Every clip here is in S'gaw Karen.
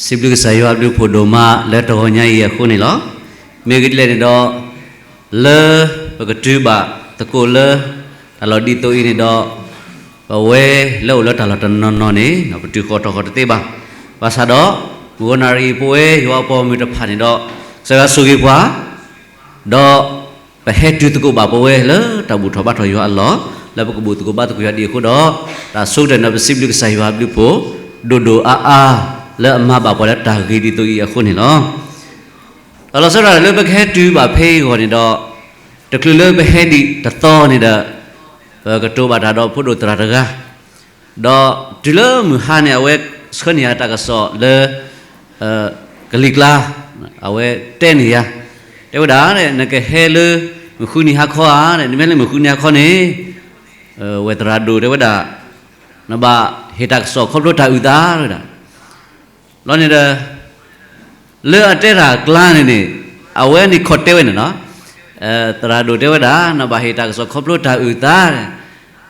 စံးဘျုးကစၢ်ယွၤအဘျုးအဖှိၣ်ဒိၣ်မးလၢတဂီၤညါအံၤအဃိန့ၣ်လီၤ. မ့ၢ်ဂ့ၢ်ဒ်လဲၣ်န့ၣ်ဒီး, လၢပကတုၤဘၣ်သကိးလၢတၢ်လီၢ်ဒ်သိးအံၤန့ၣ်ဒီး, ပဝဲလၢအိၣ်လၢတၢ်လီၢ်တနီၤနီၤန့ၣ် ပတုၤဃီၤထီၣ်ဃီၤတသ့ဘၣ်. ဘၣ်ဆၣ်ဒီး မုၢ်ဂီၤနၣ်ရံၣ်အံၤ ပဝဲယွၤအပှၤဂီၢ်မုၢ်တဖၣ်န့ၣ်ဒီး ကစၢ်ယွၤဆိၣ်ဂ့ၤပှၤ ဒီးပဟဲတုၤသကိးဘၣ်ပဝဲလၢတၢ်ဘူၣ်ထီၣ်ဘါထီၣ်ယွၤအလီၢ်, လၢပကဘူၣ်သကိးဘါသကိးယွၤဒ်အံၤအဃိဒီး, တၢ်ဆိကတၢၢ်န့ၣ် ပစံးဘျုးကစၢ်ယွၤအဘျုးအဖှိၣ် ဒိၣ်ဒိၣ်အါအါ လၢအမၤဘၣ်ပှၤလၢတၢ်ဂ့ၤဒ်သိးအံၤအဃိန့ၣ်လီၤ. ဒီးလီၤဆီဒၣ်တၢ်လၢပကဟဲတုၤဘၣ်ဖဲအံၤအဂီၢ်န့ၣ်ဒီး, တချုးလၢပဟဲဒံးတသီန့ၣ်ဒီး, ပကတိၤဘၣ်တၢ်ဒီးဖိဒိၣ်သရၣ်တဂၤ ဒီးတုၤလၢမုၢ်ဟါန့ၣ် အဝဲဆှၢန့ၢ်ယၤတၢ်ကစီၣ်လၢ ကလံၤကျါ, အဝဲတဲန့ၢ်ယၤ, တဲဝဲဒၣ်, နကဟဲလၢမုၢ်ဃုနံၤဟါခီဧါ, နမ့ၢ်ဟဲလၢမုၢ်ဃုနံၤဟါခီန့ၣ်, ဝဲၢ်သရၣ်ဒိၣ်တဲဝဲဒၣ်, နဘၣ်ဟ့ၣ်တၢ်ကစီၣ်ခီဖျိတၢ်အုၣ်သးဝဲဒၣ် လီၤန့ၣ်ဒီး, လၢအတဲတၢ်ကျါန့ၣ်န့ၣ်, အဝဲန့ၣ်ခီၣ်တဲဝဲန့ၣ်လီၤ. သရၣ်ဒိၣ်တဲဝဲဒၣ် နဘၣ်ဟ့ၣ်တၢ်ကစီၣ်ခီဖျိတၢ်အုၣ်သး,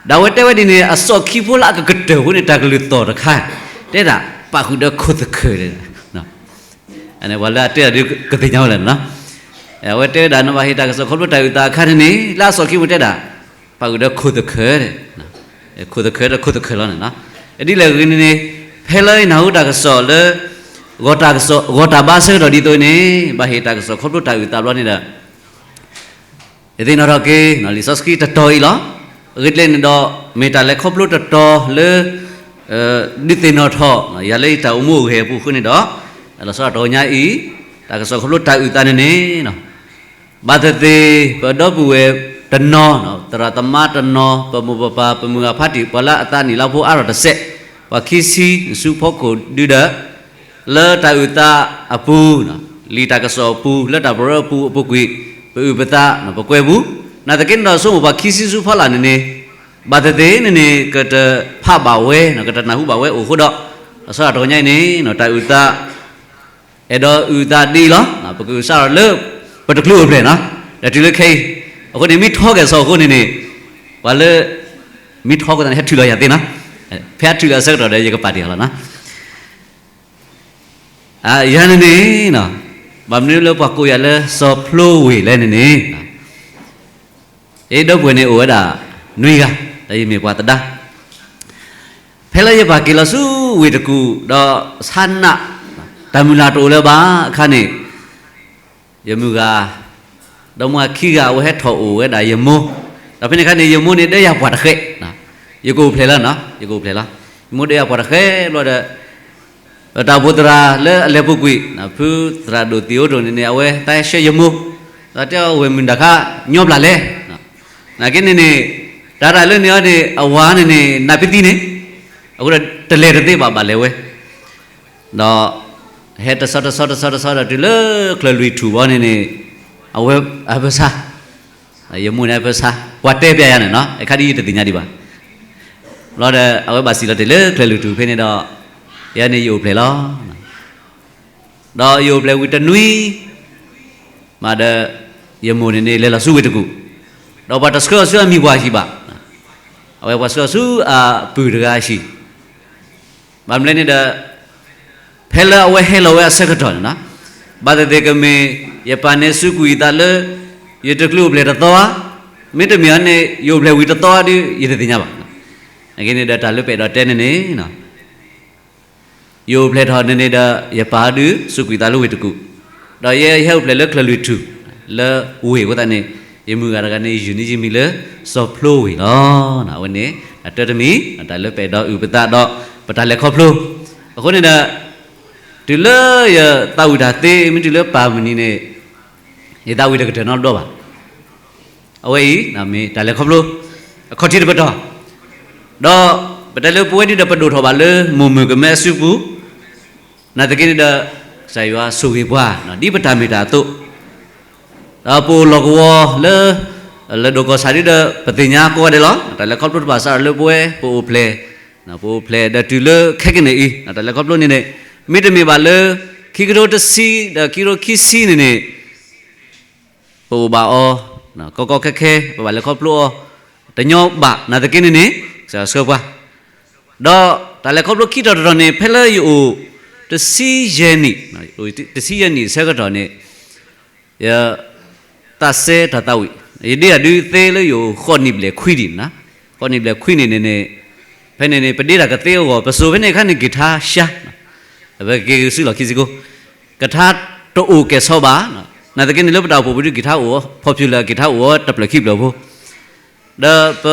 ဒီးအဝဲတဲဝဲဒ်န့ၣ် အစီၣ်ခံဖိလၢအကကတၢၢ်ဖိန့ၣ် တၢ်ကလုၢ်သီၣ်တခါ, တဲဒၣ် ပာ်ဃုာ်ဒီးခိၣ်သခၢၣ်, ပှၤလၢအတဲဒၣ်ဒ်ကသ့ၣ်ညါဝဲလဲၣ်န့ၣ်လီၤ. အဝဲတဲဝဲဒၣ် နဘၣ်ဟ့ၣ်တၢ်ကစီၣ်ခီဖျိတၢ်အုၣ်သးအခါန့ၣ်န့ၣ် လၢအစီၣ်ခံဖိတဲဒၣ်, ပာ်ဃုာ်ဒီးခိၣ်သခၢၣ် ခိၣ်သခၢၣ်ဒီးခိၣ်သခၢၣ်လီၤန့ၣ်လီၤ. ဒ်လဲၣ်ဂ့ၤန့ၣ်န့ၣ်, ဖဲလၢယနၢ်ဟူတၢ်ကစီၣ်လၢ ဂီၤတၢ်ကစီၣ် ဂီၤတၢ်ဘါဆၢကတီၢ်ဒ်သိးန့ၣ် ဘၣ်ဟ့ၣ်တၢ်ကစီၣ်ခီဖျိတၢ်အုၣ်သးဘျီန့ၣ်ဒီး, ယသ့ၣ်နီၣ်ထီၣ်က့ၤ လံာ်စီဆှံတတီၤအံၤလီၤ. အဂ့ၢ်ဒ်လဲၣ်န့ၣ်ဒီး, မ့ၢ်တၢ်လဲၤခီဖျိတတီၤလၢ ဒုးသ့ၣ်နီၣ်ထီၣ် ယၤလၢယတၢ်အိၣ်မူအိၣ်ဂဲၤအပူၤအဃိန့ၣ်ဒီး, လီၤဆီဒၣ်တၢ်တဂီၤညါအံၤ, တၢ်ကစီၣ်ခီဖျိတၢ်အုၣ်သးန့ၣ်န့ၣ် ဘၣ်သ့ၣ်သ့ၣ် ပဒီပုၢ်ဝဲၢ်တနီၤ, သရၣ်သမါတနီၤ, ပမိၢ်ပပၢ် ပမုၢ်ဂၤဖးတံၢ် ပှၤလၢအသးနံၣ်လါဖိအါထီၣ်တစဲး, ပှၤခံဆံဆူဖီခိၣ်ဒုဒီး, လၢတၢ်အုၣ်သးအပူၤ, လံာ်တၢ်ကစီၣ်အပူၤ လၢတၢ်ပရၢအပူၤအပူၤကွံာ်, ပအုၣ်ပသး ပကွဲပူၤ, နာ်သက့န့ၣ်ဒီးဆိကမိၣ်ပှၤခံဆံဆူဖီလာ်န့ၣ်န့ၣ်, ဘၣ်သ့ၣ်သ့ၣ်န့ၣ်န့ၣ် ကတဖးဘၣ်ဝဲ ကတနၢ်ဟူဘၣ်ဝဲအိၣ်အဃိဒီး, လီၤဆီဒၣ်တၢ်တဂီၤညါအံၤန့ၣ် တၢ်အုၣ်သး အဲၣ်ဒိးအုၣ်သးဒ်အံၤလီၤ. ပကအုၣ်စးထီၣ်လၢ ပတချုးအိၣ်ဖျဲၣ်န့ၣ်, ဒီးတုၤလၢခဲအံၤ, အဃိန့ၣ် မ့ၢ်ထီက့ၤအစီၣ်အဃိန့ၣ်န့ၣ်, ပှၤလၢ မ့ၢ်ထီက့ၤသးန့ၣ် ဟဲထုးလီၤယၤသ့နီၤ, ဖဲအထုးလီၤအဆၢကတီၢ်ဒီး ယကပာ်တ့ၢ်အီၤလီၤနီၤ. ယၤန့ၣ်န့ၣ်, ဘၣ်မနုၤလၢပှၤကိးယၤလၢစီၤဖျိဝ့ၢ်လဲၣ်န့ၣ်န့ၣ်, ယဒီပုၢ်ဝဲၢ်န့ၣ်အိၣ်ဝဲဒၣ်နွံဂၤ, ဒီးယမ့ၢ်ပှၤသဒါ. ဖဲလၢယပာ်က့ၤလီၤဆူဝ့ၢ်တကူၣ် ဒီးဆါနး တၢ်မုၢ်လၢ်တအိၣ်လၢၤဘၣ်အခါန့ၣ်, ယမုၢ်ဂၤ ဒီးမုၢ်ဂၤခံဂၤ အဝဲဟဲထီၣ်အိၣ်ဝဲဒၣ်ယမိၢ်, ဒီးဖဲန့ၣ်အခါန့ၣ် ယမိၢ်န့ၣ်ဒၢယၤပှၢ်တဃဲး, ယကအိၣ်ဖျဲၣ်လီၤ, ယကအိၣ်ဖျဲၣ်လီၤ. ယမိၢ်ဒၢယၤပှၢ်တဃဲးဘျီဒီး တၢ်အိၣ်ဖှိၣ်သရၣ်လၢအလဲၤပူၤကွံာ် ဖုသရၣ်ဒိၣ်သံအိၣ်ဒိၣ်န့ၣ်န့ၣ် အဝဲသးဆှၢယမိၢ်, ဒီးတဲအီၤဝဲၢ်မုၢ်ဒၣ်ခါညီဘျီလဲၣ်, နာ်က့န့ၣ်န့ၣ်, တၢ်တၢ်လၢန့ၣ်အီၤန့ၣ် အဝၤန့ၣ်န့ၣ် နးပသံန့ၣ်, အဃိဒီးတလဲၤတသ့ဘၣ် ဘၣ်လဲၤဝဲ ဒီး ဟဲတဆီတဆီတဆီတဆီဒီးတုၤလၢချၢၣ်လွံၢ်ထူၣ်ဘီန့ၣ်န့ၣ်, အဝဲအဖၢဆါ, ယမိၢ်န့ၣ်အဖၢဆါ ပှၤတဲပျးယၤန့ၣ်နီၤ, အခါဒ်ယတသ့ၣ်ညါဒံးဘၣ်. ဘျီဒီး အဝဲဘၣ်စံၣ်လီၤတ့ၢ်လၢချၢၣ်လွံၢ်ထူၣ်ဖဲန့ၣ်ဒီး, ယဲန့ၣ်ယအိၣ်ဖျဲၣ်လီၤ. ဒီးယအိၣ်ဖျဲၣ်ဝံၤတနွံ မးဒီး ယမိၢ်န့ၣ်န့ၣ် လဲၤလီၤဆူဝ့ၢ်တကူၣ်, ဒီးပှၤတဆှၢအီၤဆူအမံၤပှၢ်ဟံၣ်ဘၣ်, အဝဲပှၤဆှၢအီၤဆူအပုၢ်တဂၤအဟံၣ်, ဘၣ်မနုၤလဲၣ်န့ၣ်ဒီး ဖဲလၢအဝဲဟဲလီၤဝဲအဆၢကတီၢ်န့ၣ်နီၤ, ဘၣ်သ့ၣ်သ့ၣ်ကမ့ၢ် ယပၢ်န့ၣ်စူးကွံာ်အသးလၢ ယတချုးအိၣ်ဖျဲၣ်တသီဧါ, မ့တမ့ၢ်အီၤန့ၣ် ယအိၣ်ဖျဲၣ်ဝံၤတသီဧါဒီး ယတသ့ၣ်ညါဘၣ်. အဂ့ၢ်န့ၣ်ဒီး တၢ်လၢပအဲၣ်ဒိးတဲန့ၣ်န့ၣ် ယအိၣ်ဖျဲၣ်ထီၣ်န့ၣ်န့ၣ်ဒီး ယပၢ်ဒုးစူးကွံာ်သးလၢဝ့ၢ်တကူၣ်, ဒီးယဲယဟဲအိၣ်ဖျဲၣ်လၢချၢၣ်လွံၢ်ထူၣ် လၢဝ့ၢ်အဃိသတးန့ၣ် ယမုၢ်ဂၤတဂၤန့ၣ် ယုၢ်န့ၢ်ယမံၤလၢစီၤဖျိဝ့ၢ်လီၤ. အဝဲန့ၣ် တၢ်တမံၤ တၢ်လၢပအဲၣ်ဒိးအုၣ်ပသးဒီး ပတၢ်လဲၤခီဖျိ, အဃိန့ၣ်ဒီး တုၤလၢယသးဝံၣ်တၢ်သ့ မ့ၢ်တုၤလၢပၢ်မုၢ်နံၤန့ၣ် ယသးဝံၣ်တကတၢၢ်နီတဘျီဘၣ်. အဝဲအံၤ မ့ၢ်တၢ်လဲၤခီဖျိ အခီၣ်ထံးတပတီၢ်, ဒီးပတဲလၢပဝဲဒၣ်ဒီးပဒိၣ်ထီၣ်ဘၣ်လၢမိၢ်မုၢ်ကမဲအစုပူၤ, နာ်သက့န့ၣ်ဒီး ကစၢ်ယွၤဆိၣ်ဂ့ၤပှၤ ဒ်ပတၢ်မ့ၢ်တၢ်အသိး, ဒီးပအိၣ်လီၢ်ကဝီၤလၢ လၢၢ်ဒိၣ်ကီၢ်ဆၣ်ဒ်ဒီး ပသ့ၣ်ညါကိးဂၤဒဲးလီၤ. တၢ်လဲၤခီဖျိတဖၣ်စးထီၣ်လၢပဝဲ ပအိၣ်ဖျဲၣ်, ပအိၣ်ဖျဲၣ်ဒီးတုၤလၢခဲကနံၣ်အံၤ တၢ်လဲၤခီဖျိန့ၣ်န့ၣ် မ့တမ့ၢ်ဘၣ်လၢ ခံကထိတဆံ ဒီးခံကထိခံဆံန့ၣ်န့ၣ် ပအိၣ်ဘၣ်အီၤ ကီကီခဲခဲ ပဘၣ်လဲၤခီဖျိအီၤ တညီဘၣ်နာ်သက့န့ၣ်န့ၣ် ကစၢ်ယွၤဆှၢပှၤ, ဒီးတၢ်လဲၤခီဖျိခံတီၤတတီၤန့ၣ် ဖဲလၢယအိၣ် တဆံယဲၢ်နံၣ်, တဆံယဲၢ်နံၣ်အဆၢကတီၢ်န့ၣ် ယသးစဲတၢ်သးဝံၣ်, ယဒ့တၢ်ဒုးသ့လၢယအိၣ်ဃိးနံၣ်ဘျဲၣ်ခွံနံၣ်န့ၣ်, ဃိးနံၣ်ဘျဲၣ်ခွံနံၣ်န့ၣ်န့ၣ်, ဖဲန့ၣ်န့ၣ် ပဒ့တၢ်ကသ့အဂီၢ် ပစိၤဖဲန့ၣ်အခါန့ၣ် ကံၣ်ထါရှါ, ပက့ၤဆူလီၢ်ခံစ့ၢ်ကီး, ကံၣ်ထါတအိၣ်ကဲၣ်ဆိးဘၣ်, နာ်သက့န့ၣ် လၢပတၢ်အိၣ်ဖှိၣ်ပူၤဒုး ကံၣ်ထါအိၣ် popular ကံၣ်ထါအိၣ်တဖျၢၣ်ခံဖျၢၣ်ဖိ, ဒီးပ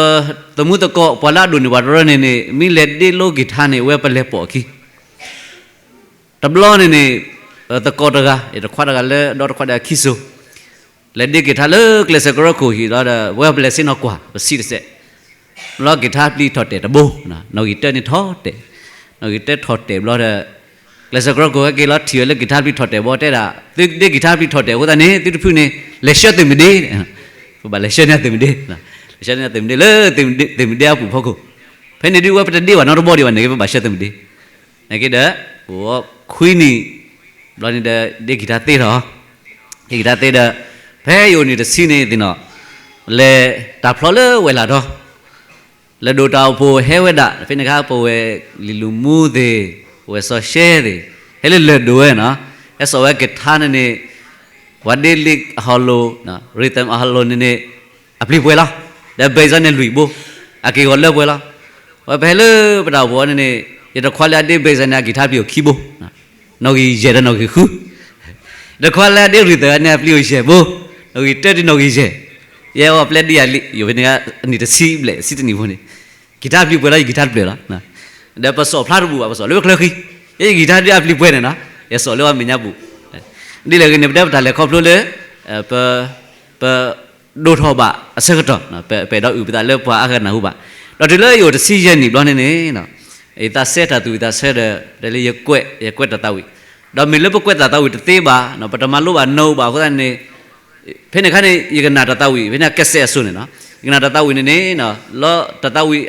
သမူသကိး ပှၤလၢအဒိၣ်န့ၢ်ပှၤတရၢန့ၣ်န့ၣ် မ့ၢ်လဲၤဒ့လိကံၣ်ထါန့ၣ် အဝဲပလဲၤပိာ်အခံ တဘျီန့ၣ်န့ၣ်, သကိးတဂၤ, ယတခွါတဂၤလၢဒီတခွါဒီးအခံစိၤ, လဲၤဒ့ကံၣ်ထါလၢကျဲးစၢးကရၢခိၣ်ဟံၣ်လီၤဒီး ဝဲပလဲၤဆ့ၣ်နီၤကွၢ် ပဆံးတစဲး, ဘျီကံၣ်ထါပျံၤထီၣ်တဲာ်တဘိ, နီၣ်ဂံၢ်တၢန့ၣ်ထီၣ်တဲာ်, နီၣ်ဂံၢ်တၢထီၣ်တဲာ်ဘျီဒီး, ကျဲးစၢးကရၢခိၣ်ဟဲက့ၤလီၤထံၣ်ဝဲလၢကံၣ်ထါပျံၤထီၣ်တဲာ်ဘီတဲဒၣ်, သုဒ့ကံၣ်ထါပျံၤထီၣ်တဲာ်အဃိသတးန့ၣ် သုတဖုန့ၣ် လဲၤဆှၢသုးမုၢ်ဒ့, ပဘၣ်လဲၤဆှၢန့ၢ်သုးမုၢ်ဒ့, လဲၤဆှၢန့ၢ်သုးမုၢ်ဒ့လၢ သုးမုၢ်ဒ့အပူၤဖီခိၣ်, ဖဲန့ၣ်ဒုးဝဲပတဒ့ဘၣ်နီတဘီဒံးဘၣ်န့ၣ် ပဘၣ်ဆှၢသုးမုၢ်ဒ့, နာ်က့ဒီး, အိၣ်ခွံနံၣ်, ဘျီန့ၣ်ဒီး ဒ့ကံၣ်ထါသ့ထီၣ်, ဒ့ကံၣ်ထါသ့ဒီး, ဖဲယအိၣ်နံၣ်တဆံန့ၣ်သ့ၣ်နီၣ်, လဲၤတၢ်ဖျီလၢဝဲၢ်လၢ်ဒီ လဲၤဒိၣ်တၢ်အိၣ်ဖှိၣ်ဟဲဝဲဒၣ် ဖဲန့ၣ်အခါ ပဝဲလံာ်လူၤမူသ့ၣ်, ပဝဲစီၤရှဲသ့ၣ်, ဟဲလၢလဲၤဒိၣ်ဝဲနီၣ်, ဟဲစိာ်ဝဲကံၣ်ထါန့ၣ်န့ၣ်, ပှၤဒ့လံာ် အဟီၣ်လိၤ, rhythm အဟီၣ်လိၤန့ၣ်န့ၣ်, အပျံၤပှဲၤလီၤ, ဒီး bass န့ၣ်လွံၢ်ဘိ, အက့ၢ်ဂီၤလၢပှဲၤလီၤ, ဝဲပဟဲလၢပတၢ်အိၣ်ဖှိၣ်န့ၣ်န့ၣ်, ယတခွါလၢအဒ့ bass န့ၣ် အကံၣ်ထါပျံၤအိၣ်ခံဘိ နီၣ်ဂံၢ်ယဲၢ်ဒီးနီၣ်ဂံၢ်ဃု, တခွါလၢအဒ့ rhythm န့ၣ် အပျံၤအိၣ်ယဲၢ်ဘိ, နီၣ်ဂံၢ်တၢဒီးနီၣ်ဂံၢ်ယဲၢ်, ယဲအီၤပျဲဒ်ယၤလံ, ယိၤဖဲန့ၣ်, အနံၣ်တဆံဘျဲၣ်ဆံတနံၣ်ဖိန့ၣ်, ကံၣ်ထါပျံၤပှဲၤလီၤ ယကံၣ်ထါတပျၢၢ်လီၤ, ဒီးပစိာ်ဖျါတဘူၣ်ဘၣ် ပစိာ်လၢဝဲချၢဃံ, ယဲယကံၣ်ထါဒ်အပျံၤပှဲၤန့ၣ်နီၣ်, ယစိာ်လၢဝဲမဲာ်ညါပူၤ, ဒ်လဲၣ်ဂ့ၤန့ၣ် ပတဲပတၢ်လဲၤခီဖျိလၢ, ပ ပဒိၣ်ထီၣ်ဘၣ်အဆၢကတီၢ်, ပအဲၣ်ဒိးအုၣ်ပသးလၢပှၤအါဂၤနၢ်ဟူဘၣ်, ဒီးတုၤလၢယအိၣ်တဆံယဲၢ်နံၣ်ဘျီန့ၣ်န့ၣ်, ယသးစဲတၢ်သူၣ်ဝံၣ်သးဆၢဒီး ပတဲလၢယကွဲး, ယကွဲးတၢ်သးဝံၣ်, ဒီးမ့ၢ်လၢပကွဲးတၢ်သးဝံၣ်တသ့ဘၣ်, ပတမၤလိဘၣ်နီၣ်ဘၣ်အဃိသတးန့ၣ်, ဖဲန့ၣ်အခါန့ၣ် ယကနၣ်တၢ်သးဝံၣ် ဖဲန့ၣ်ကစဲးအစိၤန့ၣ်နီၣ်, ယကနၣ်တၢ်သးဝံၣ်န့ၣ်န့ၣ်, လၢတၢ်သးဝံၣ်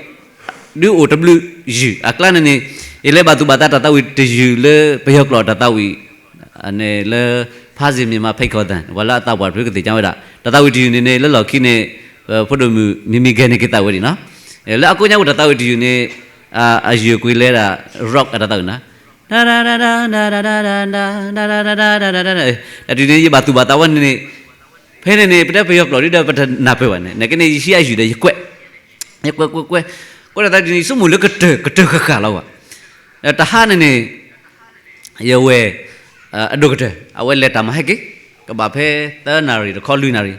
ဒုးအိၣ်တဘျုးယုၢ်အကျါန့ၣ်န့ၣ်, ယလဲၤဘၣ်သူၣ်ဘၣ်သးတၢ်သးဝံၣ်တယုၢ်လၢပယီၤကျိာ်တၢ်သးဝံၣ်, န့ၣ်လၢ ဖါစ့ၣ်မံၤမၤ ဖဲကီၢ်သၣ် ပှၤလၢအသးပှၢ်တဖုကသ့ၣ်ညါဝဲဒၣ်, တၢ်သးဝံၣ်တယုၢ်န့ၣ်န့ၣ် လၢလီၢ်ခံန့ၣ်, ဖိဒိၣ်မုၣ်မံၤမံၤဂဲၤန့ၣ်က့ၤသးဝံၣ်ဝဲဒၣ်နီၣ်, လၢအကိးညါပူၤတၢ်သးဝံၣ်တယုၢ်န့ၣ်, အယုၢ်ကွံာ်လၢဒၣ် rock အတၢ်သးဝံၣ်နီၣ်, တၢ်တၢ်တၢ်တၢ်တၢ်တၢ်တၢ်တၢ်တၢ်တၢ်တၢ်တၢ်တၢ်, တၢ်တၢ်န့ၣ် ယဘၣ်သူၣ်ဘၣ်သးဝဲန့ၣ်န့ၣ်, ဖဲန့ၣ်န့ၣ် ပတဲပယီၤကျိာ်ဒ်ဒီး ပတနၢ်ပၢၢ်ဘၣ်န့ၣ် နာ်က့န့ၣ် ယဟံးအယုၢ်ဒီးယကွဲး, ယကွဲးကွဲးကွဲး, ကွဲးတၢ်သးဒ်န့ၣ် ယဆိကမိၣ်လၢကတၢၢ်ကတၢၢ်ဃၣ်ဃၣ်လီၤဘၣ်, တဟါန့ၣ်န့ၣ်, ယဝဲၢ်, အဒိၣ်ကတၢၢ် အဝဲလဲၤတၢ်မၤဟဲက့ၤ, ကဘၣ်ဖဲသၢနၣ်ရံၣ်တခီလွံၢ်နၣ်ရံၣ်,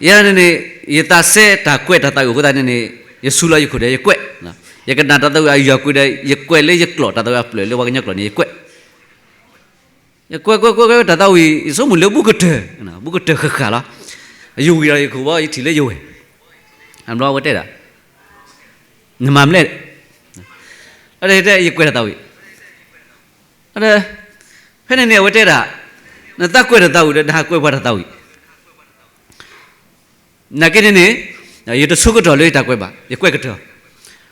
ယဲန့ၣ်န့ၣ်, ယသးစဲတၢ်ကွဲးတၢ်သးဝံၣ်အဃိသတးန့ၣ်န့ၣ်, ယဆူးလီၤယခိၣ်ဒီးယကွဲး, ယကနၣ်တၢ်သးဝံၣ်အယုၢ်ကွံာ်ဒီး ယကွဲးလၢယကျိာ်တၢ်သးဝံၣ်အပျၢၢ်လၢပှၤကညီကျိာ်န့ၣ် ယကွဲး ယကွဲးကွဲးကွဲးတၢ်သးဝံၣ် ယဆိကမိၣ်လၢဘူးကတၢၢ်, ဘူးကတၢၢ်ဃၣ်ဃၣ်လီၤ, ယဝံၤဒီးယခိၣ်ဘီ ယထံၣ်လၢယဝဲၢ်, အဘျီအဝဲတဲဒၣ်, နမၤမလဲၣ်, တဲယကွဲးတၢ်သးဝံၣ်, ဖဲန့ၣ်န့ၣ် အဝဲတဲဒၣ်, နသးကွဲးတၢ်သးဝံၣ်ဒီး နဟးကွဲးပှၤတၢ်သးဝံၣ် နာ်က့န့ၣ်န့ၣ်, ယတဆိကတၢၢ်လၢယတၢ်ကွဲးဘၣ်, ယကွဲးကတၢၢ်,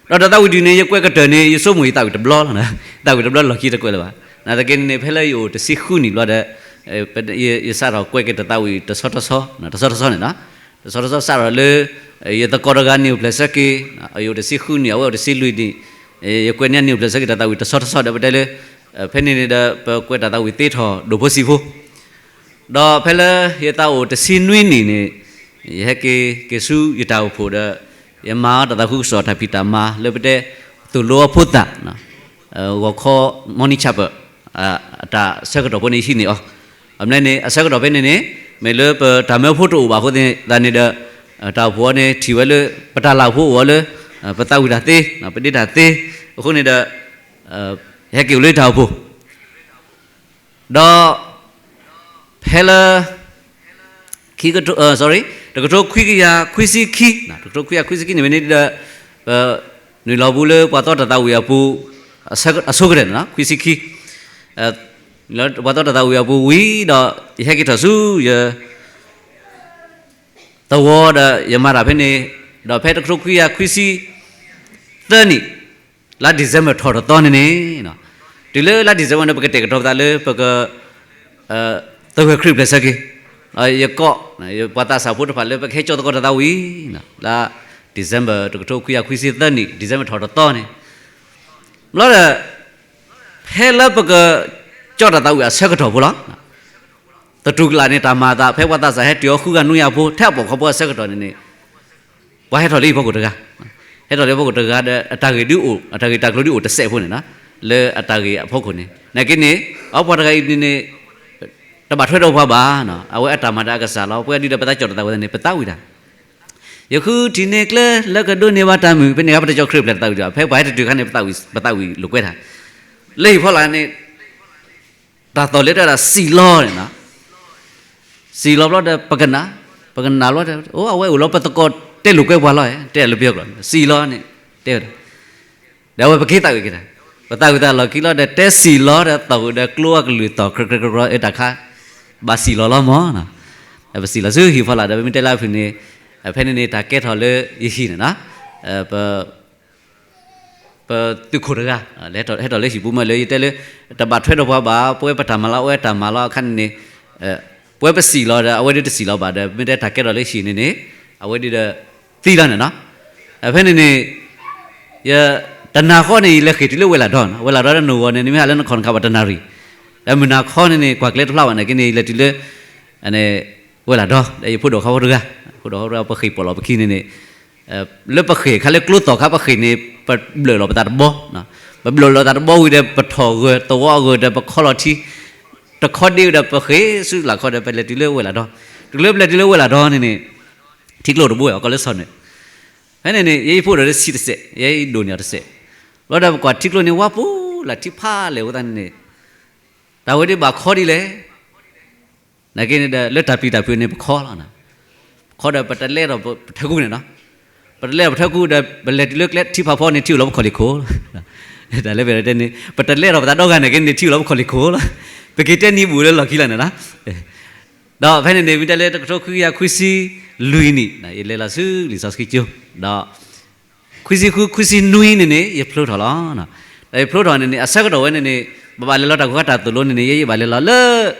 ဒီးတၢ်သးဝံၣ်တယုၢ်န့ၣ် ယကွဲးကတၢၢ်န့ၣ် ယဆိကမိၣ်ယသးဝံၣ်တဘျီလီၤ, သးဝံၣ်တဘျီလီၢ်ခံတကွဲးလၢၤဘၣ်, နာ်သက့န့ၣ်န့ၣ် ဖဲလၢယအိၣ်တဆံဃုနံၣ်ဘျီဒီး, ယစးထီၣ်ကွဲးက့ၤတၢ်သးဝံၣ်တဆီတဆီ, တဆီတဆီန့ၣ်, တဆီတဆီစးထီၣ်လၢ, ယသကိးတဂၤန့ၣ်အိၣ်ဖျဲၣ်ဆၢက့ၤ, ယအိၣ်တဆံဃုနံၣ် အဝဲအိၣ်တဆံလွံၢ်နံၣ်, ယကွဲးန့ၢ်န့ၣ်အိၣ်ဖျဲၣ်ဆၢက့ၤတၢ်သးဝံၣ်တဆီတဆီဒီးပတဲလၢ, ဖဲန့ၣ်န့ၣ်ဒီး ပကွဲးတၢ်သးဝံၣ်သ့ထီၣ်ဒိၣ်ဖိဆံးဖိ ဒီးဖဲလၢယသးအိၣ်တဆံနွံနံၣ်န့ၣ်, ယဟဲက့ၤက့ၤဆူယတၢ်အိၣ်ဖှိၣ်ဒီး, ယမၤအီၤတၢ်သးခုကစီၣ်တၢ်ဖံးတၢ်မၤလၢပတဲ, သိၣ်လိအဖိသၣ်, ဂီၤခီ morning chapel, အတၢ်ဆၢကတီၢ်ဖိန့ၣ်ဟံးန့ၢ်အီၤ, အမနုၤန့ၣ် အဆၢကတီၢ်ဖဲန့ၣ်န့ၣ်, မ့ၢ်လၢပတၢ်မၢဖိတအိၣ်ဘၣ်အဃိသတးန့ၣ်ဒီး, တၢ်အိၣ်ဖှိၣ်အီၤန့ၣ်ထံၣ်ဝဲလၢ, ပတၢ်လၢ်ဖိအိၣ်အီၤလၢ, ပသးဝံၣ်တၢ်သ့, ပဒ့တၢ်သ့, အဃိန့ၣ်ဒီး, ဟဲက့ၤအိၣ်လၢတၢ်အိၣ်ဖှိၣ် ဒီး, ဖဲလၢ, ခံကထိ, sorry, တကထိခွံကယၤခွံဆံခံ, တကထိခွံကယၤခွံဆံခံန့ၣ်ဝဲန့ၣ်ဒီး, ပ, နုာ်လီၤပူၤလၢပှၤသီတၢ်သးဝံၣ်အပူၤ, အဆိကတၢၢ်န့ၣ် ခွံဆံခံ, လၢပှၤသီတၢ်သးဝံၣ်အပူၤဝံၤဒီး, ယဟဲက့ၤထီၣ်ဆူယ သဝီဒီးယမၤတၢ်ဖဲန့ၣ်, ဒီးဖဲတကထိခွံကယၤခွံဆံသၢနံၣ်, လါ December ထီၣ်တသီန့ၣ်န့ၣ်, တုၤလၢလါ December န့ၣ် ပကတဲာ်ကတီၤပသးလၢပက, သဂၢၢ်ခရံာ်ဖျဲၣ်ဆၢက့ၤ, ယကိး, ပှၤသးစၢ်ဖိတဖၣ်လၢပကဟဲကၠီသကိးတၢ်သးဝံၣ်, လါ December တကထိခွံကယၤခွံဆံသၢနံၣ် December ထီၣ်တသီန့ၣ်, ဘျီဒီး ဖဲလၢပက ကၠီၣ်တၢ်သးဝံၣ်အဆၢကတီၢ်ဖိလီၤ. သတူၢ်ကလာ်န့ၣ် တၢ်မၤအသး ဖဲပှၤသးစၢ်ဟဲတုၤအီၤဃုဂၤနွံဂၤဖိ ထဲအပိာ်ခွါဖိအဆၢကတီၢ်န့ၣ်န့ၣ် ပှၤဟဲထီၣ်လၢဟံၣ်ဖီခိၣ်တဂၤ, ဟဲထီၣ်လၢဟံၣ်ဖီခိၣ်တဂၤဒီး အတၢ်ဂ့ၢ်ဒုးအိၣ် အတၢ်ဂ့ၢ်တၢ်ကျိၤဒုးအိၣ်တစဲးဖိန့ၣ်လီၤ. လၢအတၢ်ဂ့ၢ်အဖီခိၣ်န့ၣ် နာ်က့န့ၣ် အပှၤတဂၤအံၤန့ၣ်န့ၣ် တဘၣ်ထွဲဒီးပှၤဘၣ်, အဝဲအတၢ်မၤဒီးအကစၢ်လီၤ. ပှၤဒုးဒီးပသးကၠီၣ်တၢ်သးဝံၣ်န့ၣ် ပသးဝံၣ်တၢ် ယဃုထံၣ်န့ၢ်ကျဲလၢကဒိးန့ၢ်ဘၣ်တၢ်မုာ်, ဖဲန့ၣ်အခါပတကၠီၣ်ခရံာ်ပျဲၢ်တသးဝံၣ်တၢ်, ဖဲပှၤဟဲတတုၤအခါန့ၣ် ပသးဝံၣ်လိာ်ကွဲတၢ်, လၢဟံၣ်ဖီလာ်န့ၣ် တၢ်သီၣ်လၢတၢ်ဒၣ်စံၣ်လီၤန့ၣ်လီၤ. စံၣ်လီၤဘျီဒီးပကနၣ်, ပကနၣ်ဘျီဒီး အိၣ် အဝဲအိၣ်လီၤ ပသကိးတဲလိာ်ကွဲပှၤလီၤ, တဲလၢပယီၤကျိာ် စံၣ်လီၤန့ၣ် တဲဝဲဒၣ် ဒီးအဝဲပက့ၤသးဝံၣ်က့ၤတၢ်, ပသးဝံၣ်သးလီၢ်ခံလီၤဒီး တဲစံၣ်လီၤဒီးသီၣ်ဃုာ်ဒီးကျိအကလုၢ်သီၣ် ကြၢးကြၢးကြၢးကြၢး အတၢ်ခါ ဘၣ်စံၣ်လီၤလီၤမၢ်, ပစံၣ်လီၤဆူဟံၣ်ဖီလာ်ဒီး ပမ့ၢ်တဲလၢအဖုၣ်န့ၣ် ဖဲန့ၣ်န့ၣ် တၢ်ကဲထီၣ်လၢယဟံၣ်န့ၣ်လီၤ. ပသုးခိၣ်တဂၤ ဟဲထီၣ်လၢဟံၣ်ပူၤမးလၢယတဲလၢ တဘၣ်ထွဲဒီးပှၤဘၣ်, ပဝဲပတၢ်မၤလီၤ အဝဲတၢ်မၤလီၤအခါန့ၣ်န့ၣ် ပဝဲပစံၣ်လီၤဒီး အဝဲဒုးတစံၣ်လီၤဘၣ်ဒီး မ့ၢ်တဲတၢ်ကဲထီၣ်လၢဟံၣ်န့ၣ်န့ၣ် အဝဲဒုးဒီးသံလီၤန့ၣ်လီၤ. ဖဲန့ၣ်န့ၣ် ယ တနၤဃီန့ၣ် ယလဲၤဃ့ၢ်တုၤလၢဝဲၢ်လၢ်ဒီ, ဝဲၢ်လၢ်ဒီဒီးနဂီၢ်န့ၣ် နမ့ၢ်ဟးလၢနခီၣ်နခါဘၣ်တနၣ်ရံၣ်, ဒီးမုၢ်နၤခီန့ၣ်န့ၣ် ကွၢ်ကျဲတဖျါဘၣ်နာ်က့န့ၣ် ယလဲၤတုၤလၢ ဝဲၢ်လၢ်ဒီ ဒီးယဖိဒိၣ်ဃီဖိတဂၤ, ဖိဒိၣ်ဃီဖိတဂၤ ပဃ့ၢ်ပိာ်လီၤပခံန့ၣ်န့ၣ် လၢပဃ့ၢ်ခါလၢကျိသီၣ်ခါပဃ့ၢ်န့ၣ် ပဘျၢၣ်လီၤပသးတဘီ, ပဘျၢၣ်လီၤသးတဘီဝံၤဒီး ပထီၣ်ဂၢၢ်သဝီအဂၢၢ်ဒီး ပခီလီၤထံ တခီဒ့ဝံၤဒီး ပဃ့ၢ်ဆူလၢ်ခီဒီး ပလဲၤတုၤလၢဝဲၢ်လၢ်ဒီ, တုၤလၢပလဲၤတုၤလၢဝဲၢ်လၢ်ဒီန့ၣ်န့ၣ် ထံကျိတဘိ အကီၢ်လၢဆီၣ်န့ၣ်, ဖဲန့ၣ်န့ၣ် ယဲယဖိဒိၣ်တဆံးတစဲး ယဲယဒိၣ်န့ၢ်အီၤတစဲး, ဘျီဒီးပကွၢ်ထံကျိန့ၣ် ဝါပူၤလၢထံဖးလဲၢ်အဃိသတးန့ၣ်န့ၣ် တၢ်ဝဲဒၣ်ဘၣ်ခီဒ်လဲၣ် နာ်က့န့ၣ်ဒီး လၢတၢ်ပျံၤတၢ်ဖုးန့ၣ် ပခီလီၤ, ခီဒီးပတလဲထီၣ်ပထၢကူန့ၣ်လီၤ, ပတလဲထီၣ်ပထၢကူဒီး ပလဲၤတုၤလၢကျဲထံဖးဖီန့ၣ် ထံအိၣ်လီၤပခီၣ်လ့ၢ်ခိၣ်လီၤ, တၢ်လၢပတဲန့ၣ် ပတလဲထီၣ်ပသးဒီဂၤနာ်က့န့ၣ် ထံအိၣ်လီၤပခီၣ်လ့ၢ်ခိၣ်လီၤ, ပက့ၤတဲနံၤဘူးလၢလီၢ်ခံလီၤန့ၣ်လီၤ. ဒီးဖဲန့ၣ်န့ၣ် မ့ၢ်တဲလၢတကထိခွံကယၤခွံဆံလွံၢ်နံၣ် ယလဲၤလီၤဆူလံာ်စီဆှံကၠိ ဒီး ခွံဆံဃု ခွံဆံနွံန့ၣ်န့ၣ် ယဖျိထီၣ်လီၤ. ဒီးယဖျိထီၣ်န့ၣ်န့ၣ် အဆၢကတီၢ်ဝဲန့ၣ်န့ၣ် ပဘၣ်လဲၤလီၤတၢ်ခိၣ်ခါတၢ်သိၣ်လိန့ၣ်န့ၣ် ယဲယဘၣ်လဲၤလီၤလၢ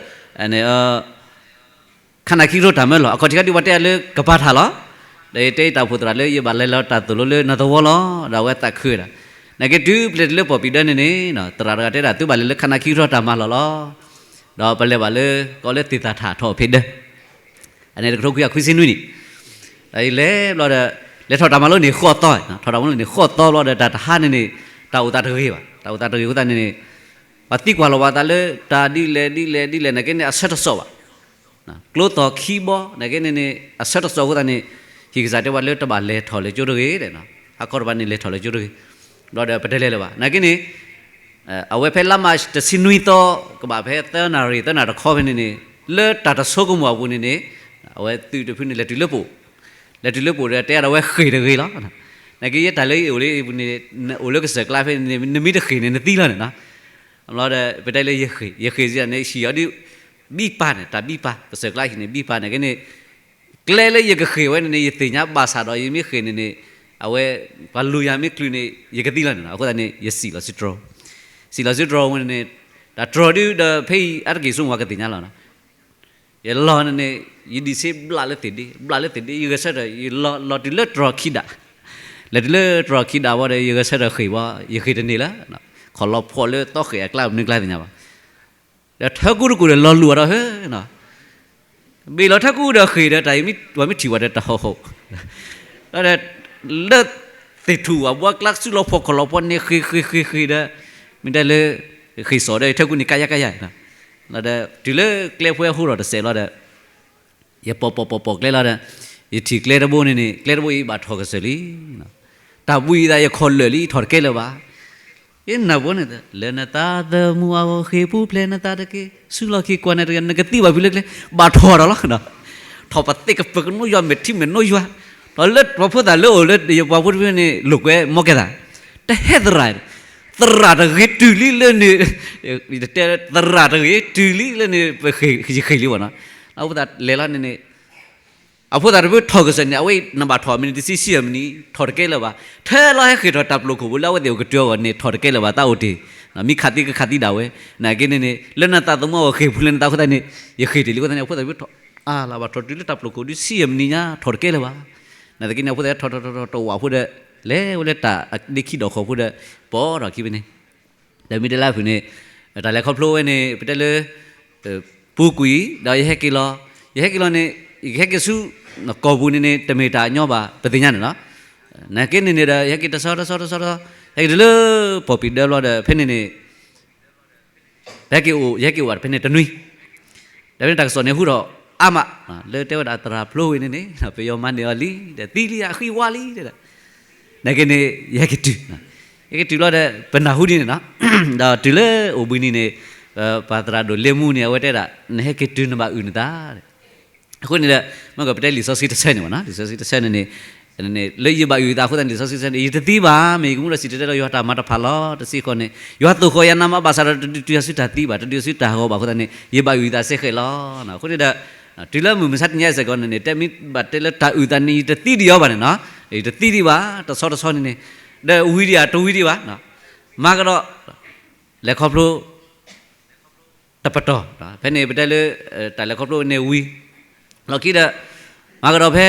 ခါနၢ်ခံကထိတၢ်မၢလီၤ. အခီၣ်ထံးခါဒ်ပှၤတဲအီၤလၢကပၤထၣ်လီၤ. ဒီးယတဲယတၢ်အိၣ်ဖှိၣ်သရၣ်လၢ ယဘၣ်လဲၤလီၤတၢ်သိၣ်လိလၢနသဝီလီၤ. ဒီးအဝဲသးခုဝဲဒၣ်. နာ်က့တုၤပလဲၤတုၤလၢပီၣ်ပံၤဒၢန့ၣ်န့ၣ် သရၣ်တဂၤတဲဒၣ် သုဘၣ်လဲၤလၢခါနၢ်ခံကထိတၢ်မၢလီၤလီၤ. ဒီးပလဲၤဘၣ်လၢ ကီးလၢသ့ၣ်သၣ်ထၣ်ထီၣ်ဖံးဒၢ အန့ၣ်တကထိခွံကယၤခွံဆံနွံနံၣ်, ဒီးယလဲၤဘျီဒီး လဲၤထီၣ်တၢ်မၤလိန့ၣ်ဃိးသီ, ထီၣ်တၢ်မၤလိန့ၣ်ဃိးသီဘျီဒီး တၢ်တဟါန့ၣ်န့ၣ် တၢ်အိၣ်သးတဂ့ၤဘၣ်, တၢ်အိၣ်သးတဂ့ၤအဃိသတးန့ၣ်န့ၣ် ပှၤသံကွၢ်လီၤပှၤသးလၢ တၢ်ဒ်လဲၣ်ဒ်လဲၣ်ဒ်လဲၣ် နာ်က့န့ၣ် အဆၢတစီးဘၣ်. ကျိသီၣ်ခံဘီ နာ်က့န့ၣ်န့ၣ် အဆၢတစီးအဃိသတးန့ၣ် ဟံၣ်ကစၢ်တဲပှၤလၢတဘၣ်လဲၤထီၣ်လၢကၠိတဂ့ၤ, ဟါခီတဘၣ်န့ၣ်လဲၤထီၣ်လၢကၠိတဂ့ၤ, ဘျီဒီးပတလဲၤလၢၤဘၣ်. နာ်က့န့ၣ် အဝဲဖဲလါမးတဆံနွံသီ ကဘၣ်ဖဲသၢနၣ်ရံၣ် သၢနၣ်တခီဖဲန့ၣ်န့ၣ် လၢတၢ်တဆိကမိၣ်အပူၤန့ၣ်န့ၣ် အဝဲသုးတဖုန့ၣ် လဲၤတုၤလၢပအိၣ်, လဲၤတုၤလၢပအိၣ်ဒီး တဲအါဒီးဝဲဃ့ၢ်တဂ့ၤလီၤ. နာ်က့ယဲတၢ်လၢယအိၣ်လၢအပူၤန့ၣ် အိၣ်လၢကစၢၢ်ကျါဖဲန့ၣ် နမ့ၢ်တဃ့ၢ်န့ၣ် နသံလီၤန့ၣ်လီၤ. ဘျီဒီး ပတဲလၢယဃ့ၢ်, ယဃ့ၢ်စံးန့ၣ် ဟံၣ်အီၤဒ် ဘံပၢ်န့ၣ် တၢ်ဘံပၢ် ကစၢၢ်ကျါဟံၣ်န့ၣ် ဘံပၢ်နာ်က့န့ၣ် ကျဲလၢယကဃ့ၢ်ဝဲန့ၣ်န့ၣ် ယသ့ၣ်ညါဘၣ်ဆၣ်ဒီး ယမ့ၢ်ဃ့ၢ်န့ၣ်န့ၣ် အဝဲ ပှၤလူၤယၤမ့ၢ်ချုးန့ၣ် ယကသံလီၤန့ၣ်လီၤ. အဃိသတးန့ၣ် ယစံၣ်လီၤစုတြီၤ, စံၣ်လီၤစုတြီၤဝဲန့ၣ် တၢ်တြီၤဒုဒီး ဖဲအံၤအါတက့ၢ်ဆိကမိၣ်ကသ့ၣ်ညါလီၤ. ယလီၤန့ၣ်န့ၣ် ယဒံးဆ့ဘျးလၢသ့ၣ်ဒ့, ဘျးလၢသ့ၣ်ဒ့ ယဂဲၤဆၢထၢၣ် ယလီၤ လီၤတုၤလၢတြီၤခံဒး, လဲၤတုၤလၢတြီၤခံဒးဝံၤဒီး ယဂဲၤဆၢထၢၣ်ဃ့ၢ်ဝံၤ ယဃ့ၢ်တန့ၢ်လၢၤ, ခီၣ်လီၤဖှီၣ်လၢသီဃ့ၢ်အကျါ မနုၤကျါသ့ၣ်ညါဘၣ်. ဒီးထၢကူတကူၣ်ဒီးလီၤလူၤအီၤဒီးဟၢ ဘ့ၣ်လီၤထၢကူဒီးဃ့ၢ်ဒီး တၢ်အံၤမ့ၢ် ပှၤမ့ၢ်ထံၣ်ဝဲဒီးတၢ်ဟီၣ်ဟီၣ်, ဒီး လၢသ့ၣ်ထူၣ်အဘှါကျါ စုလီၤဖှီၣ်ခီၣ်လီၤဖှီၣ်န့ၣ် ဃ့ၢ်ဃ့ၢ်ဃ့ၢ်ဃ့ၢ်ဒီး မ့ၢ်တဲလၢ ဃ့ၢ်စီၤဒီးထၢကူန့ၣ် ကယါကယါ, ဒီးတုၤလၢကျဲဖဲဟူထီၣ်တစဲးလီၤဒီး ယပိာ်ပိာ်ပိာ်ပိာ်ကျဲလီၤဒီး ယထံၣ်ကျဲတဘိန့ၣ်န့ၣ် ကျဲတဘိအံၤဘၣ်ထီၣ်ကစၢၢ်လံ. တၢ်ဘှံးအသးယခီၣ်လၢာ်လံ ထီၣ်တကဲလၢၤဘၣ်. ယနၢ်ပၢၢ်န့ၣ် လၢနသးသမူအဂီၢ် ဃ့ၢ်ပူၤဖျဲးနသးတက့ၢ်, စုလီၢ်ခံကွၢ်နတက့ၢ်, နကသံဘၣ်ဖုးလၢကျဲ ဘၣ်ထီၣ်ဒီးလီၤ. ထီၣ်ပသ့ၣ်ကပၢၤကနိယွၤ မဲာ်ထံမဲာ်နိယွၤ, ဒီးလၢပှၤဖိသၣ်လၢအိၣ်လၢယပှၤဖိတဖုန့ၣ် လိာ်ကွဲမီကဲသး, တဟဲသရၣ်, သရၣ်တဂ့ၤတုၤလံလၢန့ၣ်, ယတဲသရၣ်တဂ့ၤတုၤလံလၢန့ၣ် ယဃ့ၢ်လံဘၣ်နီၤ. အဖိသၣ်လဲၤလီၤန့ၣ်န့ၣ် အဖိသၣ်တဖုထီၣ်ကစၢၢ်န့ၣ် အဝဲနဘၣ်ထီၣ်မံးနံးတဆံ ဆံယဲၢ်မံးနံး ထီၣ်တကဲလၢၤဘၣ်. ထဲလီၤဟဲဃ့ၢ်ထီၣ်တၢ်ပျိာ်ခိၣ်ဖိလၢအဝဲသ့ၣ်အိၣ်ကတၢၢ်အဂီၢ်န့ၣ် ထီၣ်တကဲလၢၤဘၣ် သးအိၣ်တ့ၢ်, မ့ၢ်ခးသံကခးသံဒၣ်ဝဲ, နာ်က့န့ၣ်န့ၣ် လၢနသးသမူအဂီၢ် ဃ့ၢ်ပူၤဖျဲးနသးအဃိသတးန့ၣ် ယဃ့ၢ်တ့ၢ်လံအဃိသတးန့ၣ် အဖိသၣ်တဖုထီၣ်, အါလၢဘၣ်ထီၣ်တုၤလၢတၢ်ပျိာ်ခိၣ်ဒုး ဆံယဲၢ်မံးနံးညါ ထီၣ်တကဲလၢၤဘၣ်. နာ်သက့န့ၣ် အဖိသၣ်ထီၣ်ထီၣ်ထီၣ်ထီၣ်တဝာ်ဖိဒီး လဲၤဝဲလၢတၢ်အဒ့ခံဒီးဃီၤဖိဒီး ပိာ်ထီၣ်ခံဖဲန့ၣ် ဒီးမ့ၢ်တဲလၢအဖုၣ်န့ၣ် တၢ်လဲၤခီဖျိဝဲန့ၣ် ပတဲလၢ ပူၤကွံာ် ဒီးယဟဲက့ၤလီၤ, ယဟဲက့ၤလီၤန့ၣ် ယကဟဲက့ၤဆူ ကီၢ်ပူၤန့ၣ်န့ၣ် တမ့ၢ်တၢ်အညီဘၣ် ပသ့ၣ်ညါန့ၣ်လီၤ. နာ်က့န့ၣ်န့ၣ်ဒီး ယဟဲက့ၤတဆီတဆီတဆီတဆီ ဟဲက့ၤတုၤလၢ ပီၣ်ပံၤဒၢဘျီဒီး ဖဲန့ၣ်န့ၣ် ပဟဲက့ၤအိၣ် ယဟဲက့ၤအိၣ်ဘၣ်ဖဲန့ၣ်တနွံ, ဒီးဖဲန့ၣ်တၢ်ကစီၣ်န့ၣ်ဟူထီၣ်အါမး, လၢတဲဝဲဒၣ်သရၣ်ဖျိဝ့ၢ်န့ၣ်န့ၣ် ပယီၤမၤန့ၢ်အီၤလံ, ဒီးသံလံ အဃံဝါလံ, တဲဒၣ်, နာ်က့န့ၣ် ယဟဲက့ၤတုၤ, ယဟဲက့ၤတုၤဘျီဒီး ပနၢ်ဟူဒ်န့ၣ်လီၤ, ဒီးတုၤလၢအိၣ်ဘှံးနံၤန့ၣ် ပှၤသရၣ်ဒိၣ်လ့မူန့ၣ် အဝဲတဲဒၣ် နဟဲက့ၤတုၤနဘၣ်အုၣ်နသး အဃိန့ၣ်ဒီး မ့ၢ်ကပတဲလံာ်စီဆှံတဆၢန့ၣ်ဘၣ်နီၤ, လံာ်စီဆှံတဆၢန့ၣ်န့ၣ် လၢယဘၣ်အုၣ်ယသးအဃိသတးန့ၣ် လံာ်စီဆှံတဆၢန့ၣ် ယတသံဘၣ်, မ့ၢ်ယကမူဒီးစံၣ်တဲၤတဲလီၤယွၤတၢ်မၤတဖၣ်လီၤ, တဆံဃိးန့ၣ် ယွၤသိၣ်ဃီၤယၤနးမးဘၣ်ဆၣ်ဒီး တဒုးတုၤယၤဆူတၢ်သံဘၣ်, တဒုးတုၤဆူတၢ်ဟးဂီၤဘၣ်အဃိသတးန့ၣ် ယဘၣ်အုၣ်ယသးစ့ၢ်ကီးလီၤ. အဃိန့ၣ်ဒီး တုၤလၢမုၢ်မဆါတနံၤအံၤစ့ၢ်ကီးန့ၣ်န့ၣ် တဲမ့ၢ်ဘၣ်တဲလၢတၢ်အုၣ်သးန့ၣ် ယတသံဒံးအီၤဘၣ်န့ၣ်နီၤ, ယတသံဒံးဘၣ် တဆီတဆီန့ၣ်န့ၣ်, ဒီးဝံၤဒံးဧါ တဝံၤဒံးဘၣ်, မၤကဒီး လဲၤခီဖျိ တပတီၢ်, ဖဲန့ၣ်ပတဲလၢ တၢ်လဲၤခီဖျိန့ၣ်ဝံၤ လီၢ်ခံဒီး မၤကဒီးဖဲ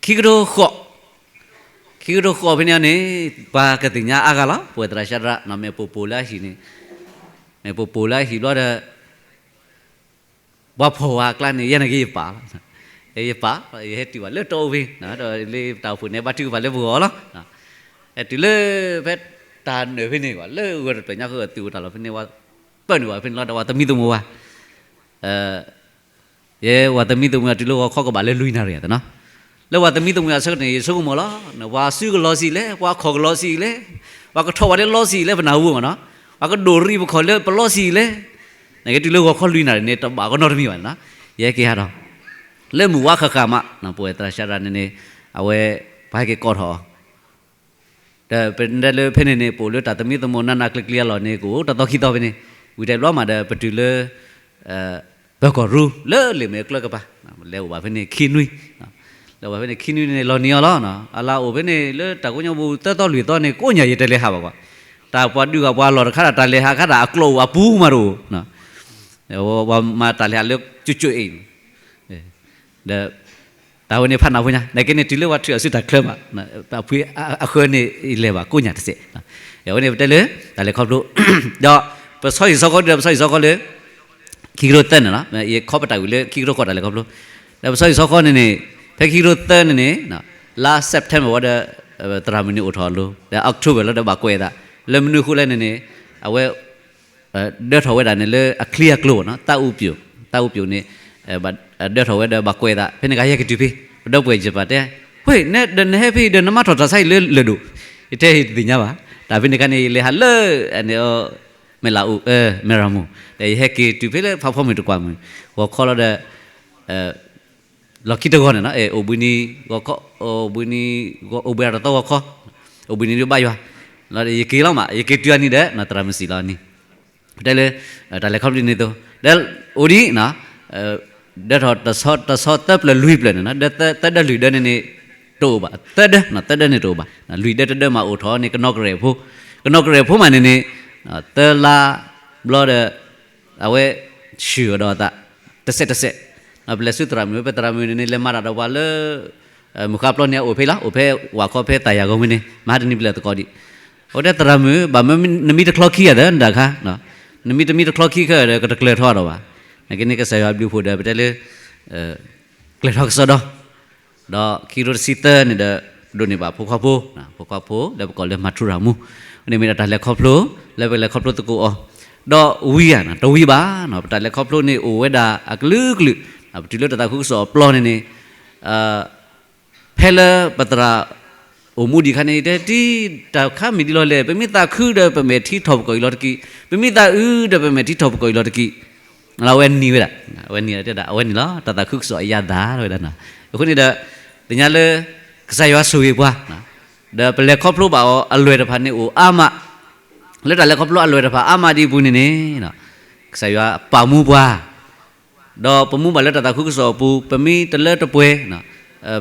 ခံကထိဃိး, ခံကထိဃိးဖဲန့ၣ်န့ၣ် ပှၤကသ့ၣ်ညါအါဂၤလီၤ, ပဝဲသရၣ်ရှါဒြး မ့ၢ်ပိာ်ပိာ်လၢအဟံၣ်န့ၣ်, မ့ၢ်ပိာ်ပိာ်လၢအဟံၣ်ဘျီဒီး ပှၤဖီၣ်ဝဲအကျါန့ၣ် ယဲနာ်က့ယပာ်လီၤ, ယပာ် ယဟဲတုၤဘၣ်လၢတၢ်အိၣ်ဖဲ ဒီးလၢတၢ်အိၣ်ဖဲန့ၣ် ဘါထုကဖၣ်လၢပဂီၢ်လီၤ, တုၤလၢဖဲတၢ်နၢၣ်ဖဲန့ၣ်ဘၣ် လၢဂၢၢ်တဖျၢၣ်ညါဃီသုးအိၣ်တၢ်လီၢ်ဖဲန့ၣ် ပၢနုာ်ဘၣ်ဖဲန့ၣ်လီၤဒီး ပှၤသမံသမိးဝဲ ယဲပှၤသမံသမိးအတုၤလၢဂီၤခီကဘၣ်လၢလွံၢ်နၣ်ရံၣ်အသးနီၤ, လၢပှၤသမံသမိးအဆၢကတီၢ်န့ၣ် ယဆိကမိၣ်လီၤ, ပှၤစုကလီၤဆံးလဲၣ်, ပှၤခီၣ်ကလီၤဆံးလဲၣ်, ပှၤကထီၣ်ဝဲလၢလီၤဆံးလဲၣ် ပနၢ်ဟူမးနီၤ, ပှၤကဒိၣ်ရံးပခီၣ်လၢပလီၤဆံးလဲၣ်, နာ်က့တုၤလၢဂီၤခီလွံၢ်နၣ်ရံၣ်န့ၣ် တဘၣ်ကနီတမံၤဘၣ်နီၤ, ယဟဲက့ၤဟးထီၣ် လၢမုၢ်ဝါဃၣ်ဃၣ်မး ပဝဲသရၣ်ရှါဒြးန့ၣ်န့ၣ် အဝဲ ပှၤဟဲက့ၤကိးထီၣ်အီၤ ဒီးပတဲလၢဖဲန့ၣ်န့ၣ် ပအိၣ်လၢတၢ်သမံသမိးနးနးကျံၤကျံၤအလီၢ်န့ၣ် ကအိၣ်တသီခံသီဖဲန့ၣ်, ဝံၤတဲဘျီမးဒီး ပတုၤလၢ ပၢၤကီၢ်ရူ လၢလ့ၣ်မဲာ်အကျါကပၤ, လဲၤအိၣ်ဘၣ်ဖဲန့ၣ်ခံနွံ, လဲၤအိၣ်ဘၣ်ဖဲန့ၣ်ခံနွံန့ၣ် လီၤနံၤအီၤလီၤ, အလၤအိၣ်ဖဲန့ၣ် လၢတၢ်ကိးညါပူၤသၢသီလွံၢ်သီန့ၣ် ကိးညါယတလဲၤဟးဘၣ်ကွၢ်, တၢ်ပှၤဒုးဂၤပှၤလီၢ်တခါဒၣ် တၢ်လဲၤဟးခါဒၣ်အကျိးအိၣ်အပူၤမးတအိၣ် ပှၤမၤတၢ်လဲၤဟးလၢကၠိကၠိအံၤန့ၣ်, ဒီး တၢ်ဝဲန့ၣ်ဖးနၢ်ဖိညါ နာ်က့န့ၣ် တုၤလၢပှၤထုးအီၤဆူတၢ်ချၢမး, အဖုအဃၢန့ၣ် ယလဲၤဘၣ်ကိးညါတစဲး, အဝဲန့ၣ်ပတဲလၢ တၢ်လဲၤခီဖျိ, ဒီးပဆီဟံၣ်ဆီဃီဒီး ပဆီဟံၣ်ဆီဃီလၢ ခံကထိသၢန့ၣ်လီၤ, ယခီပတာ်ဝံၤလၢခံကထိဃိးတၢ်လဲၤခီဖျိ, ဒီးပဆီဟံၣ်ဆီဃီန့ၣ်န့ၣ် ဖဲခံကထိသၢန့ၣ်န့ၣ် လါ September ဝံၤဒီး သရၣ်မုၣ်န့ၣ်အိၣ်ထီၣ်အလိၤ ဒီး October လီၤဒီးဘၣ်ကွဲးအသး, လၢမနုၤအဃိလဲၣ်န့ၣ်န့ၣ် အဝဲ ဒၢထီၣ်ဝဲဒၣ်န့ၣ်လၢအချံအကျိၤနီၤ, သးအူပျိၤ, သးအူပျိၤန့ၣ် ဒၢထီၣ်ဝဲဒီးဘၣ်ကွဲးသး, ဖဲန့ၣ်ကဟဲက့ၤတုၤဖဲ ပဒီပုၢ်ဝဲၢ်ယပၢ်တဲ, ဝ့ၢ် နဒီးနဟဲဖဲအံၤဒီးနမၤထီၣ်တၢ်ဆါအံၤလၢလၢၢ်ဒိၣ်, ယတဲယတသ့ၣ်ညါဘၣ်, တၢ်ဖဲန့ၣ်ခါန့ၣ် ယလဲၤဟးလၢ အန့ၣ် မဲၢ်လးအူ မဲၢ်ရၤမူၣ်, ဒီးယဟဲက့ၤတုၤဖဲလၢဖးဖီမုၢ်တကွၢ်မုၢ်, ဂီၤခီလီၤဒီး လီၢ်ခံတဂီၤန့ၣ်နီၤ, အိၣ်ဘှံးနံၤ ဂီၤခီ, အိၣ်ဘှံးနံၤ, အိၣ်ဘှံးအတသီဂီၤခီ, အိၣ်ဘှံးနံၤဒုးဘၣ်ယွၤ, ယက့ၤလီၤမး, ယက့ၤတုၤအနံၤဒီး သရၣ်မုၣ်စံးလီၤအနံၤ, တဲလၢ တၢ်လဲၤခီဖျိန့ၣ်သိး, ဒီးအိၣ်ဒံး ဒၢထီၣ်တဆီတဆီသၢပျၢၤလွံၢ်ပျၢၤန့ၣ်နီၤ, ဒီးသၢဒၢလွံၢ်ဒၢန့ၣ်န့ၣ် တအိၣ်ဘၣ်, သၢဒၢ, သၢဒၢန့ၣ်တအိၣ်ဘၣ်, လွံၢ်ဒၢတဒၢမးအိၣ်ထီၣ်န့ၣ် ကနီၢ်ကရဲၣ်ဖိ, ကနီၢ်ကရဲၣ်ဖိမးန့ၣ်န့ၣ် သၢလါဘျီဒီး အဝဲ ဆူၣ်ဒီးအသး တစဲးတစဲး, ပလဲၤဆူသရၣ်မုၣ် ပသရၣ်မုၣ်န့ၣ်န့ၣ် လဲၤမၤတၢ်ဒီးပှၤလၢ မုၢ်ဃါပျီန့ၣ် အအိၣ်ဖဲလီၤ, အိၣ်ဖဲဝၤခီဖဲသးယၤဂီၢ်မုၢ်န့ၣ် မဟါတနံၤပလဲၤသကိးဒံး, အဝဲတဲသရၣ်မုၣ် ဘၣ်မနုၤနမံတချီခံဂၤဒီးနတၢ်ခါ, နမံတမံတချီခံခဲဒီး ကတကျၢၤထီၣ်ဒီးဘၣ်, နာ်က့န့ၣ် ကစၢ်ယွၤဘျုးဖှိၣ်ဒီး ပတဲလၢ ကျဲၤထီၣ်ကစီဒီ ဒီးခံကထိတဆံသၢန့ၣ်ဒီး ဒိးန့ၢ်ဘၣ်ဖိခွါဖိ, ဖိခွါဖိလၢပကိးလၢမၤထူရၤမူ, န့ၣ်မ့ၢ်ဒၣ်တၢ်လဲၤခီဖျိ လၢပလဲၤခီဖျိသကိးအီၤ, ဒီးဝံၤဧါ တဝံၤဘၣ်, ပတၢ်လဲၤခီဖျိန့ၣ်အိၣ်ဝဲဒၣ်အကလုာ်ကလုာ်, ပတုၤလၢတၢ်သးခုကစီၣ်အပျီန့ၣ်န့ၣ် ဖဲလၢပသရၣ်အိၣ်မူဒံးခါန့ၣ် တဲတံၢ်တၢ်ခါမ့ၢ်ဒ်လဲၣ်လဲၣ်, ပမ့ၢ်သးခုဒီးပမဲာ်ထံထီၣ်ပကီၢ်အံၤလီၤတက့ၢ်, ပမ့ၢ်သးအုးဒီးပမဲာ်ထံထီၣ်ပကီၢ်အံၤလီၤတက့ၢ်, အဝဲနံၤဝဲဒၣ်, အဝဲနံၤတဲဒၣ် အဝဲန့ၣ်လီၤ တၢ်သးခုကစီၣ်အယၤသးဝဲဒၣ်, အဃိန့ၣ်ဒီး သ့ၣ်ညါလၢ ကစၢ်ယွၤဆိၣ်ဂ့ၤပှၤ ဒီးပလဲၤခီဖျိဘၣ်အီၤအလွဲၢ်တဖၣ်န့ၣ်အိၣ်အါမး, လၢတၢ်လဲၤခီဖျိအလွဲၢ်တဖၣ်အါမးဒ်အံၤအပူၤန့ၣ်န့ၣ် ကစၢ်ယွၤပာ်မူပှၤ ဒီးပမူဘၣ်လၢတၢ်သးခုကစီၣ်အပူၤ ပမ့ၢ်တလၢတပှဲၤ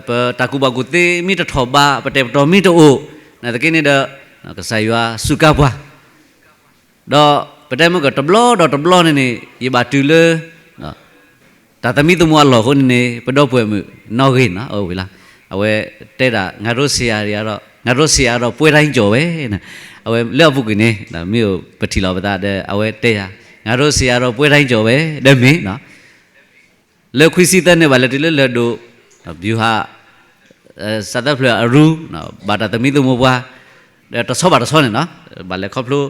ပတၢ်ကူၣ်ဘၣ်ကူၣ်သ့မ့ၢ်တထီၣ်ဘး ပတဲာ်ပတီၢ်မ့ၢ်တအိၣ် နာ်သက့န့ၣ်ဒီး ကစၢ်ယွၤစူးကါပှၤ ဒီးပတဲမ့ၢ်ကတဘျီဒီးတဘျီန့ၣ်န့ၣ် ယဘၣ်တုၤလၢ တၢ်သမံသမိးအလီၢ်အဃိန့ၣ်န့ၣ် ပဒီပုၢ်ဝဲၢ်မုၣ်နီၣ်ဂ့ၤနီၤ အဝဲလီၤ အဝဲတဲဒၣ် ငါတို့ဆရာဒီးပွဲတိုင်းကျော်ဝဲန့ၣ် အဝဲလၢအပူၤကွံာ်န့ၣ် မ့ၢ်ပထံၣ်လီၤပသးဒီး အဝဲတဲယၤ, ငါတို့ဆရာတော် ပွဲတိုင်းကျော်ပဲ ဒီးမ့ၢ် လၢခွံဆံသၢန့ၣ် ဘၣ်လဲၤတုၤလၢလၢၢ်ဒိၣ် ဗျူဟာ စးသဖျၢၣ်အရူ ဘၣ်တၢ်သမံသမိးပှၤ ဒီးတဆီဘၣ်တဆီန့ၣ်လီၤ. ဘၣ်လဲၤခီဖျိ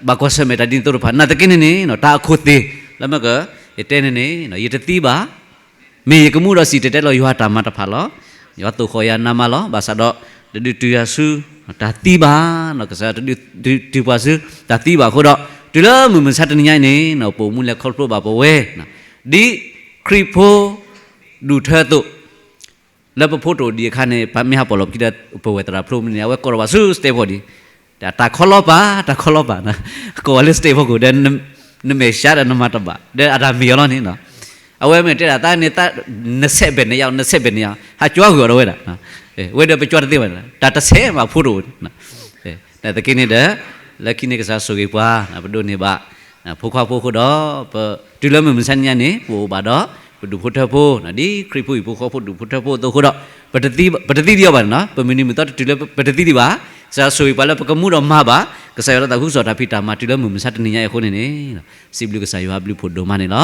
ဘၣ်ကွၢ်ဆၢၣ်မဲာ်တၢ်ဒ်သိးတဖၣ် နာ်သက့န့ၣ်န့ၣ် တၢ်အခိၣ်သ့ၣ် လၢမ့ၢ်က ယတဲန့ၣ်န့ၣ် ယတသံဘၣ် မ့ၢ်ယကမူဒီးစံၣ်တဲၤတဲလီၤယွၤတၢ်မၤတဖၣ်လီၤ. ယွၤသိၣ်ဃီၣ်ယၤနးမးလီၤ. ဘၣ်ဆၣ်ဒီး တဒုးတုၤယၤဆူ တၢ်သံဘၣ်, ကစၢ်ယွၤတဒုးတုၤပှၤဆူ တၢ်သံဘၣ်အဃိဒီး တုၤလၢမုၢ်မဆါတနံၤညါအံၤန့ၣ် ပအိၣ်မူလဲၤခီဖျိဘၣ်ပဝဲ ဒ်ခရံာ်ဖိဒူၣ်ထၢအသိး လၢပဖိတအိၣ်ဒံးအခါန့ၣ် ပမ့ၢ်ဟးပီၣ်လီၤပခံဒီး ပဝဲၢ်သရၣ်ဖျိမုၢ်န့ၣ် အဝဲကိးထီၣ်ဘၣ်ဆူ stage ဖီခိၣ်ဒံး, တၢ်ခီလီၤပာ် တၢ်ခီလီၤပာ်, ကိးဝဲလၢ stage ဖီခိၣ်ဒီး နမဲာ်ဆှးဒီးနမၤတဘၣ် ဒီးအတၢ်မ့ၢ်အီၤလီၤန့ၣ်လီၤ. အဝဲမ့ၢ်တဲဒၣ်သးန့ၣ် နဆဲးဘဲၣ်န့ၣ်ယါ နဆဲးဘဲၣ်န့ၣ်ယါ ဟးကွၢ်ဂုာ်အီၤဒီးဝဲဒၣ်, ဝဲဒီးပကွၢ်တသ့ဘၣ်န့ၣ် တၢ်တဆဲးဘၣ်ဖိတအိၣ်န့ၣ် နာ်သက့န့ၣ်ဒီး လၢခံန့ၣ်ကစၢ်ဆိၣ်ဂ့ၤပှၤ ပဒိးန့ၢ်ဘၣ် ဖိခွါဖိအဃိဒီး ပတုၤလၢမုၢ်မဆါတနံၤညါန့ၣ် ပအိၣ်ဘၣ်ဒီး ပဒူၣ်ဖိထၢဖိ ဒ်ခရံာ်ဖိဟံၣ်ဖိဃီဖိဒူၣ်ဖိထၢဖိအသိးအဃိဒီး ပတသံဒံးအီၤဘၣ်န့ၣ်လီၤ. ပမုၢ်နံၤမုၢ်သီတတုၤလၢပတသံဒံးဘၣ်, ကစၢ်ယွၤဆိၣ်ဂ့ၤပှၤလၢပကမူဒီးမၤဘၣ် ကစၢ်ယွၤလၢသးခုကစီၣ်တၢ်ဖံးတၢ်မၤတုၤလၢမုၢ်မဆါတနံၤညါအံၤအဃိန့ၣ်န့ၣ် စံးဘျုးကစၢ်ယွၤအဘျုးဖှိၣ်ဒိၣ်မးန့ၣ်လီၤ.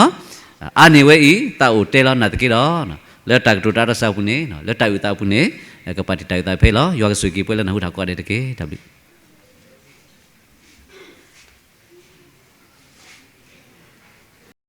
အါန့ၢ်ဝဲအံၤ သးအိၣ်တဲလီၤနာ်သက့ဒီး လၢတၢ်ကတိၤတၢ်အတၢ်ဆါအပူၤန့ၣ် လၢတၢ်အုၣ်သးအပူၤန့ၣ် ကပာ်တံာ်တာ်အုၣ်သးဖဲအံၤလီၤ. ယွၤကဆိၣ်ဂ့ၤက့ၤပှၤလၢနၢ်ဟူတၢ်ကိးဂၤဒဲးတက့ၢ်. တၢ်ဘျုး